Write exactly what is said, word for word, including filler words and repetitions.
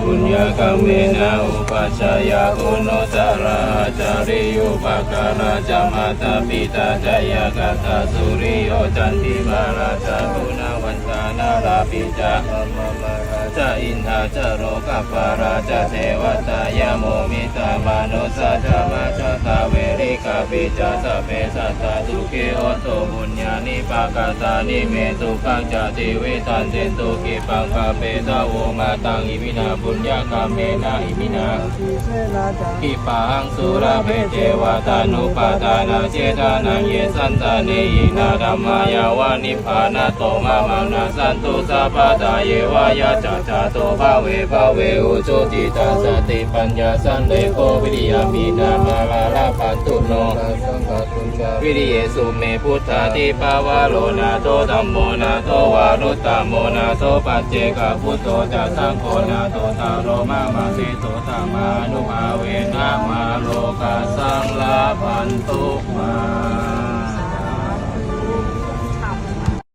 Puññakammena upajjhāyā guṇuttarā ācariyūpakārā ca mātā pitā ca ñātakā suriyo candimā rājā guṇavantā narāpi ca brahmamārā ca indā ca lokapālā ca devatā yamo mittā manussā ca majjhattā verikāpi ca sabbe sattā sukhī hontu puññāni pakatāni me sukhañca tividhaṃ dentu khippaṃ pāpetha vomataṃ. Iminā puññakammena iminā khippāhaṃ sulabhe ceva taṇhupādānachedanaṃ ye santāne hīnā dhammā yāva nibbānato mamaṃ nassantu sabbadā yeva yattha jāto bhave bhave ujucittā satipaññā sallekho viriyamhinā mārā labhantu nokāsaṃ kātuñca viriyesu me. Buddhādhipavaro nātho dhammo nātho varuttamo nātho paccekabuddho ca saṅgho nāthottaro mama tesottamānubhāvena mārokāsaṃ labhantu mā.